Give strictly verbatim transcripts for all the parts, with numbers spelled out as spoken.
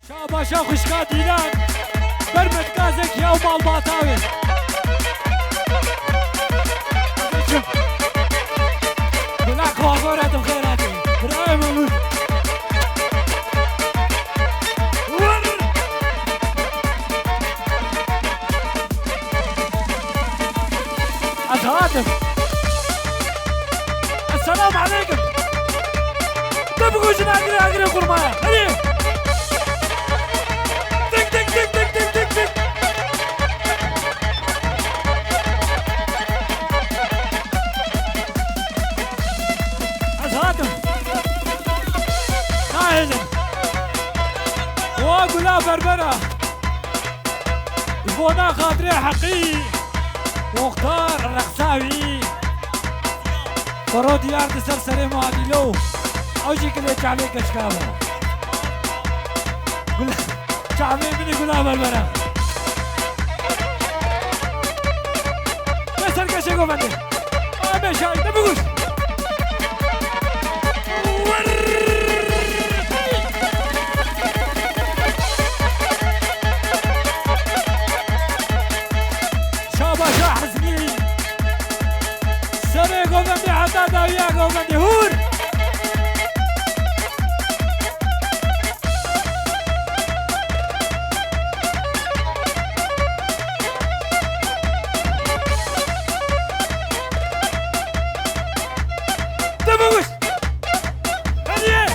Şabaşa xwişka Dîlan, bermet gazek ya û malbata wê. Çim. Gula xwe xwe re tu xêr hatî. Birayê min lût. Wer! Ez hatim. Esselamu aleykum. De bigojin agirê agirê xurmaya. Herê. Tik tik tik tik tik tik tik. Ez hatim. Nahêlin. Wa gula berbera. Ji bona xatirê heqî Muxtar rexsa wî. Xoro diyar di ser serê Muadîlo. Ew jî kilê çavê keçika bû. Gula, çavê min ê gula berbera. Ve serkeşê govendê. Ame şahî, te biguş. Şabaşa Hizmî. Serê govendê heta dawiya govendê. Hûr! Dibûş! Hediye!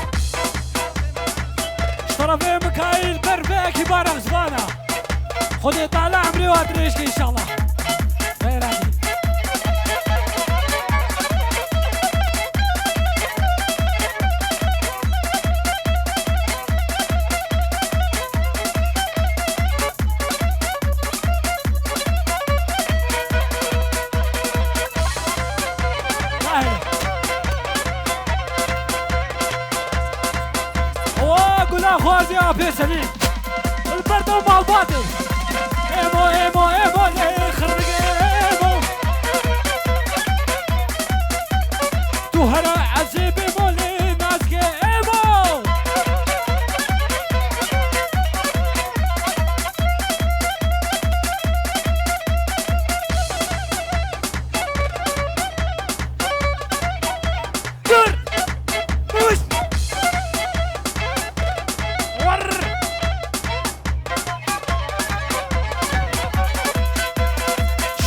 Ji terefê Mikaîl Berbekî Barak Zivana. Xwedê Teala emrê wa dirêj ke înşallah. Xeyr hatî. Nahêle. Owa gula xwazî apê Selîm. Li ber te malbatê. Êmo, êmo, êmo, lê xirrigê êmo. Tu here ezê bê molê nazgê êmo. Dur! Dur! Warr!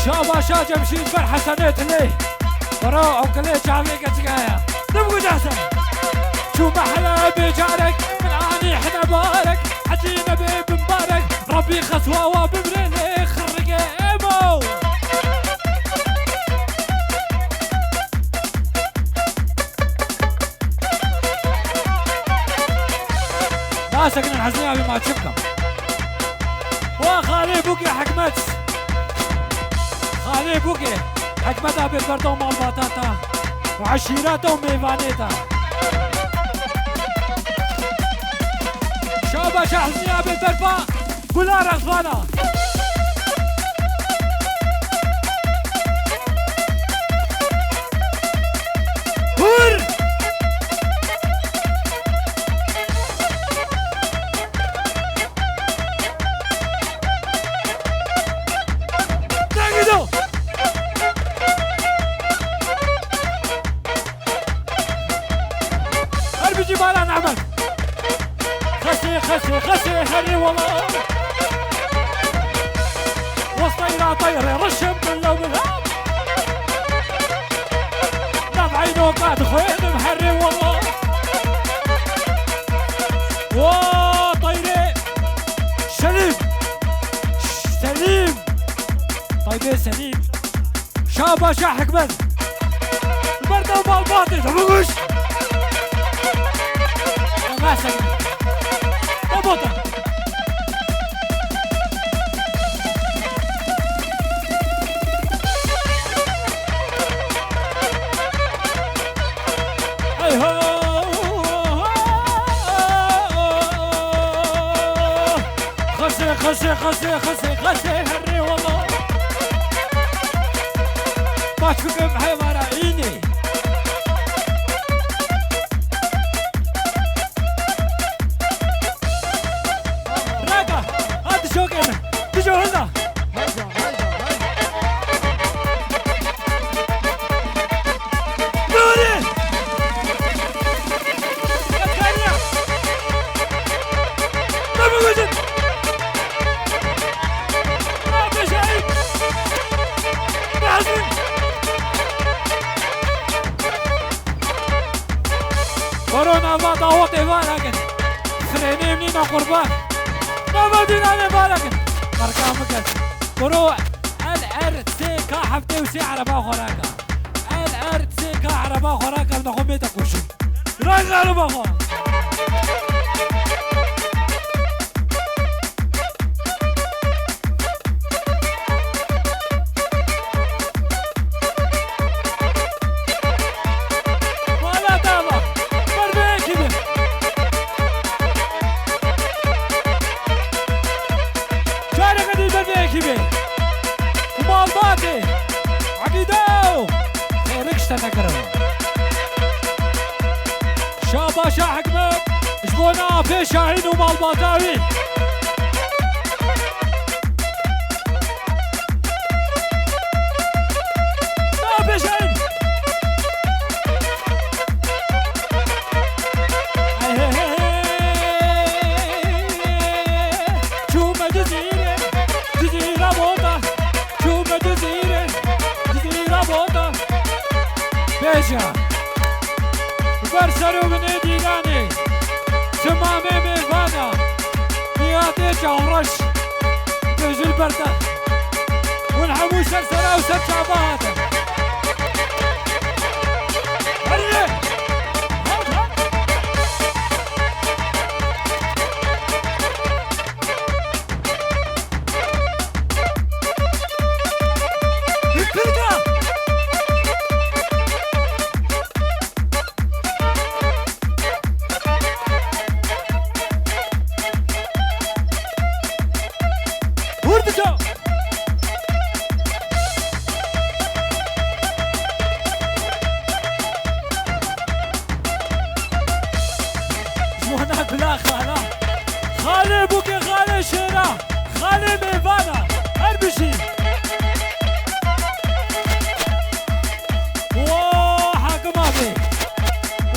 Şabaşa Cemşîd ber Hesenê Tilê. Bro, ew kilê çavê keçika ye. Dim gucase. Çûme hele bêcarek, min anî hine barek. Hecî nebe bimbarek, Rabbî xeswa wa bimrê lê xirrigê êmo. Nasekinin hezî abi ma çi bikim? Wa xalê bûkê hikmet. Xalê bûkê hikmet abi berdo malbata ta. Û eşîreta û mêvanê ta. Şaba şahzî abi berba. Gula Rexvana. Hur! Dengî do! Her bijî Baran Ehmed. Xesê, xesê, xesê, herê wala. Westayra tayre, reşim, bila, bila. Nav eynoka dixwênim, herê wala. Wa tayre. Selîm. Selîm. Taybê Selîm. Şabaşa hikmet. Li ber te malbatê de bigiş. Mesela. Ne bota. Hey ho. Xesê, xesê, xesê, xesê, xesê, herê wala. Baş bikim hevara înê. Jokê min. Bijo hilda. Hayda, hayda, hayda. Nuri! Yetkariya! Deme gözün! Ateşeyin! Lazım! Korona va dawetê va nakin. Frênê min nîna qurban. Nava dînanê va nakin. Qerka min kes. Kuro L R S K heftê û sê ereba xwe raka. L R S K ereba xwe raka, li xwe mête qoşin. Raka ereba xwe. Mala dava. Ber vê yekî be. Careke dî ber vê yekî be. Û malbatê. Ebîdo. Xêrik ji te nekirin. Şabaşa Hikmet ji bona Apê Şahîn û malbata wî. Apê Şahîn. Hey, hey, hey, hey. Çûme Cizîrê, Cizîra bota. Çûme Cizîrê, Cizîra bota. Bêje. Ber ser û binê dîlanê, timamê mêvana, niyatê çavreş, dê ji li ber te. Hûn hemû ser sera û ser çava hatin. Herî! Ji wana bila xala. Xalê bûkê, xalê şêra, xalê mêvana. Her bijî. Wa Hakim abi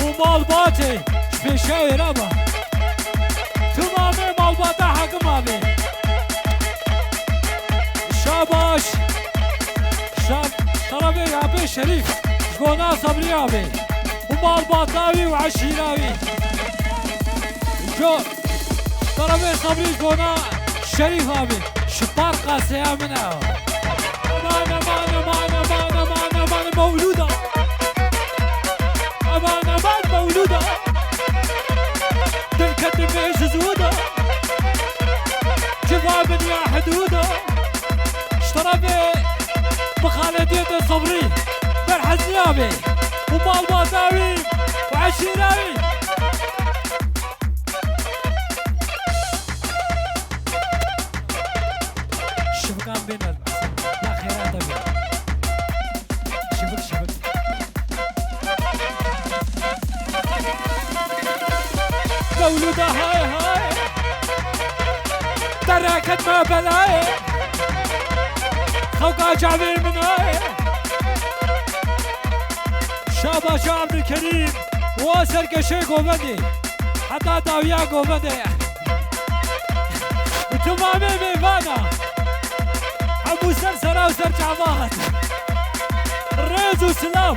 û malbatê ji pêşiya wê re ba. Timamê malbata Hakim abi. Şabaş. Şab-, şerefê Apê Şerîf ji bona Sabrî abi û malbata wî û eşîra wî. Jo, şerefê Sabrî ji bona Şerîf abi. Ji parka seya min e. Eman, eman, eman, eman, eman, eman, mewlûda. Eman, eman, mewlûda. Dilketime ji zûda. Civa min ya hidûda. Ji terefê mixaletiyê de Sabrî, Berhezniya bê û malbata wî û eşîra wî. Şivikan bêne, la xêra te bê. Şivik, şivik. Mewlûda hay hay. Dereket me belayê. Xewka çavê min ay. Şabaş Abdülkerim. Wa serkeşê govendê. Heta dawiya govendê. Bi timamê mêvana. Hemû ser sera û ser çava hat. Rêz û silav.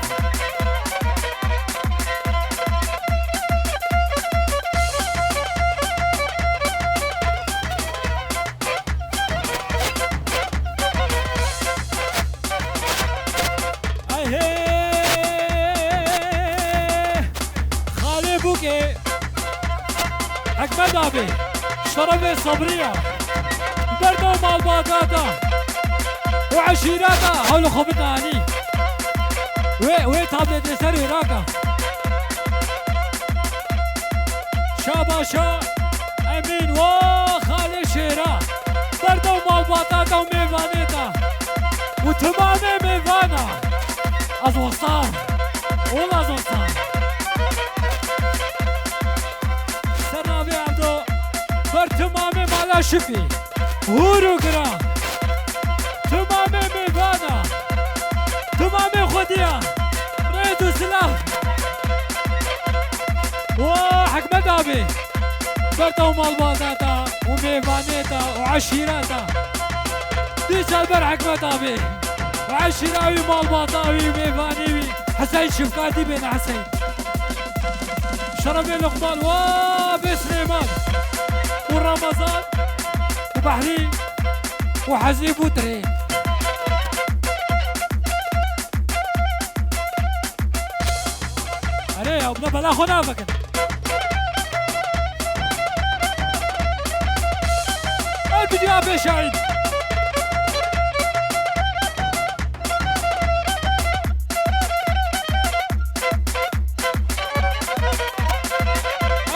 Ay hê! Xalê bûkê Hikmet abi, şerefê Sabriya, berdo malbata te û eşîreta hewlê xwe bidin alî. Wê, wê tabletê ser Iraka. Şabaşa Emîn, wa xalê şêra, berdo malbata te û mêvanê te û timamê mêvana. Ez westan, wela ez westan. Ser navê Evdo, ber timamê mala Şifî. Hûr û giran, timamê mêvana, timamê xwediya, rêz û silav. Wa Hikmet abi, ber te û malbata te û mêvanê te û eşîra te. Dîsa ber Hikmet abi û eşîra wî, malbata wî, mêvanê wî. Heseyîn Şifkatî bêne Heseyîn. Şerefê Luqman wa bê Silêman û Ramazan û Behrî û Hezî Bûtirê. Erê ya, buna bela xwe navekin. Ev dinya bê şahîd.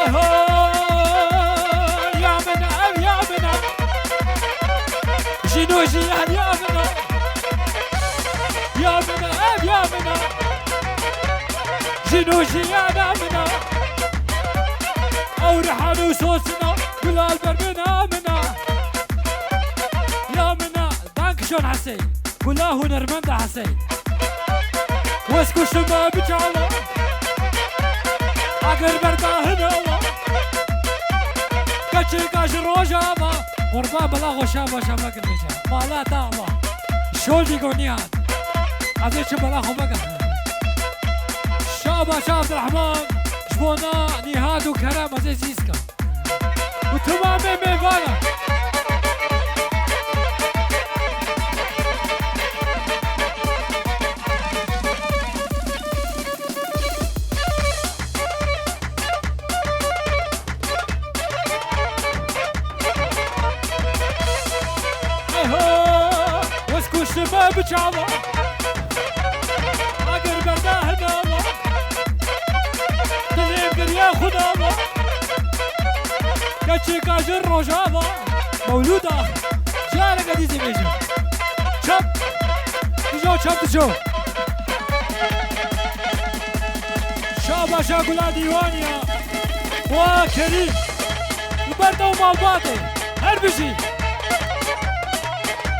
Eho, ya min e, ev ya min e. Jîno jiyan ya min e. Ya min e, ev ya min e. Jîno jiyana min e. Ew rihan û sosina, gula li ber bina min e. Ya min e. Dankeschön Hesey. Gula hunermenda Hesey. Wez kuştime bi çawa. Agir berda hinala. Keçika ji Rojava. Qurban bela xwe şa başa mekin vêca. Mala ta ava. Şol dî go Nîhat. Ez ê çi bela xwe mekin. Şa başa Abdurrahman. Ji bona Nîhat û Kerem ez ê zîz kim. Û timamê mêvana. Eho, wez kuştime bi çawa. Agir berda hinava. Dilê giriya xwe dava. Keçika ji Rojava. Mewlûda. Careke dî zî bêjim. Çap. Dijo çap dijo. Şabaşa gula dîwaniya. Wa Kerîm. Li ber te û malbatê. Her bijî.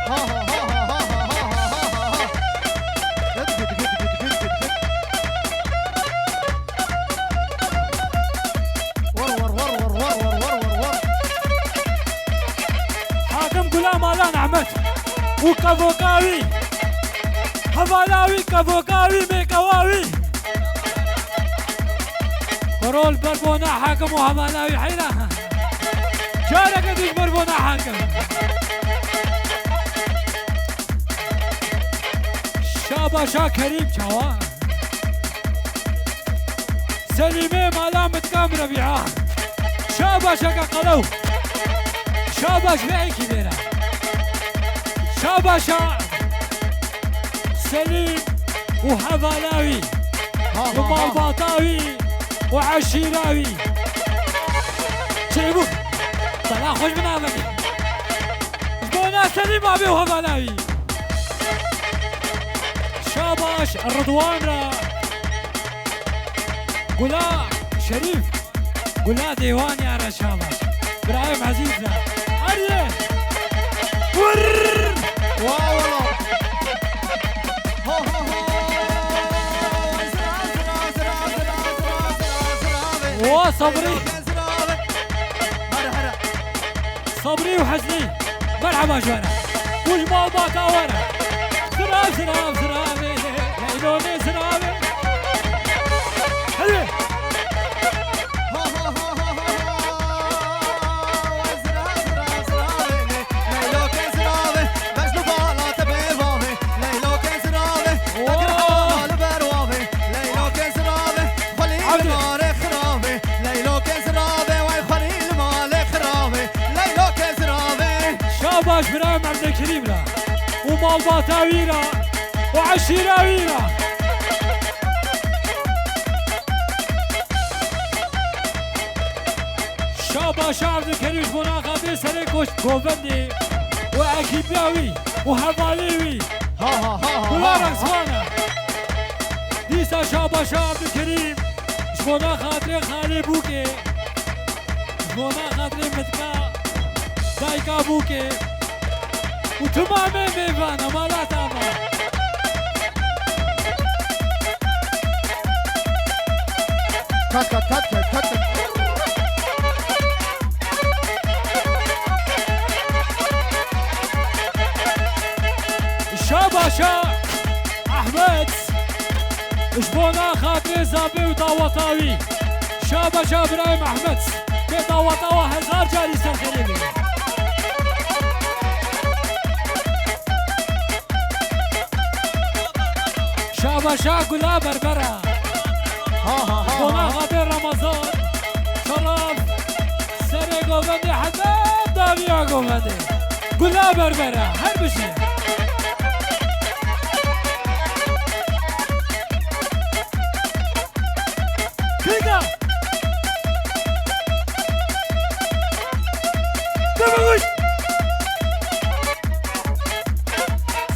Ha, ha, ha. Git, git, git. War, war, war. Hakim Gulam Alan Ahmet û kevoka wî, hevala wî, kevoka wî, mêkewa wî. Rol ber bona Hakim û hevala wî heyra. Careke dî ji ber bona Hakim. Şabaşa Kerîm çawa? Selîmê mala Mitkam Rebîa. Şabaşeke qelew. Şabaş ve ekî vêre. Şabaşa Selîm û hevala wî. Ha, û ha, ha. Malbata wî û eşîra wî. Çêbû. Bela xweş binavekî. Ji bona Selîm abi û hevala wî. Şabaş Ridwan ra. Gula Şerîf. Gula Dêwaniya re şabaş. Birayê Ezîz re. Heriye. Wurr! Wa wala. Ho, ho, ho. Zira, zira, zira. Wa Sabrî. Zira, zira. Here, here. Sabrî û Hezlî, merheba ji we re. Û ji malbata we re. Zirav, zirav, ziravê, leylo nê ziravê. Hadi. Ha, ha, ha, ha, ha, ha. Zirav, zirav, ziravê, leylo kê ziravê. Bejn û bala te bê vavê, leylo kê ziravê. Agir hala li ber wavê, leylo kê ziravê. Xwelî li malê xiravê, leylo kê ziravê, way xwelî li malê xiravê, leylo kê ziravê. Şabaş birayê Evdilkerîm re û malbata wî re û eşîra wî re. Şabaş Evdilkerîm ji bo naxa vê serê koç govendê û ekîbiya wî û hevalê wî. Ha, ha, ha, ha, Gula ha, ha. Rexswana. Dîsa Şabaşa Evdilkerîm ji bona xatirê xalê Bûkê, ji bona xatirê Mitka, dayika Bûkê, û timamê mêvana mala tama. Taka, taka, taka. Şabaşa Ahmet. Ji bona xatirê zabê û daweta wî. Şabaşa birayê Mehmet. Bê daweta we hezar carî ser xêrê bê. Şabaşa Gula Berbera. Ha, ha, ha, ha. Bona xatirê Ramazan. Şeref. Serê govendê heta dawiya govendê. Gula Berbera. Her bijî. Kêga! Deme wî!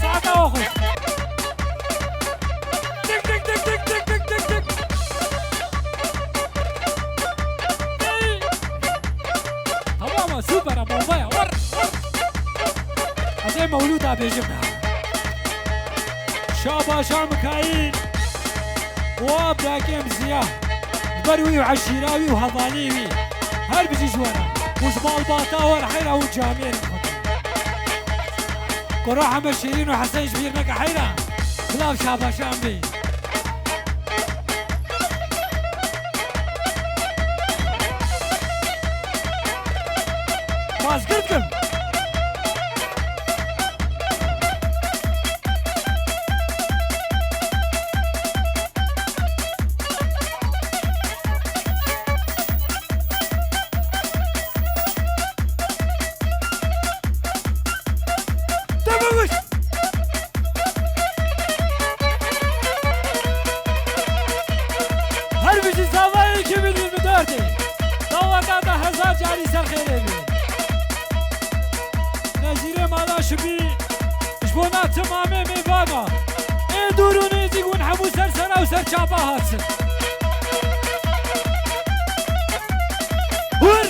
Saeta we xweş. Tik, tik, tik. Hey! Tamam, super, bomba ya. Vur, vur. Ez ê mewlûda bêjim ya. Şabaşa Mikaîl. Wa birakem Ziya. Li ber wî û eşîra wî û hevalê wî. Her bijî ji we re. Û ji malbata we re heyra û camiyê re xwe. Kura heme Şîrîn û Hesen ji bîr neke heyra. Silav şabaşan bî. Mazgir dikim. Deme wî! Her bijî zavayê iki bin yirmi dört ê. Daweta te hezar carî ser xêrê bê. Nezîrê mala şibî, ji bona timamê mêvana. Ê dûr û nêzîk hûn hemû ser sera û ser çapa hatin. Hûr!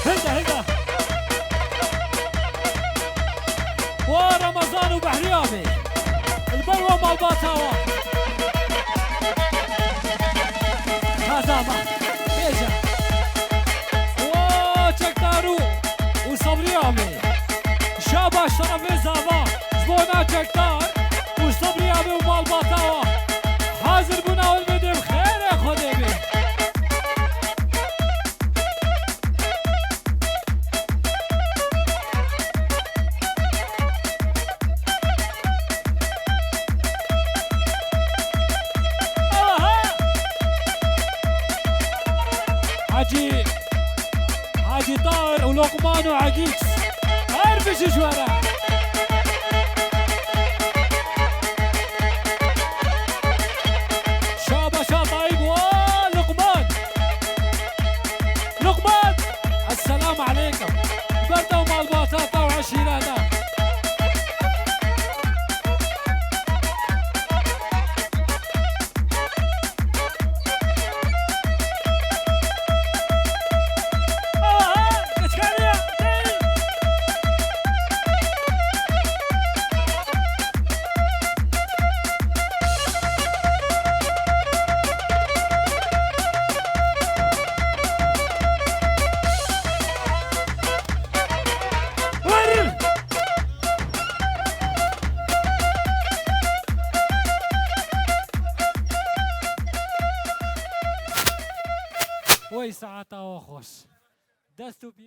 Hilda, hilda. Wa Ramazan û Behrîya bê. Li ber we malbata we. Taza me. Bêje. Wa Çekdar û, û Sabriya bê. Şabaş şerefê zava. Ji bona Çekdar û Sabriya bê û malbata we. Hazir bûna û bidê bi xêrê Xwedê bê. Hacî, Hacî Tahir û Lokman û Egîz. Her bijî ji we re. Şabaşa Tayîb û Lokman. Luqman! Esselamu aleykum. Ber te û malbata te û eşîreta. Aha, geçkariya, hey! Wey saeta we xweş. Dest û piyê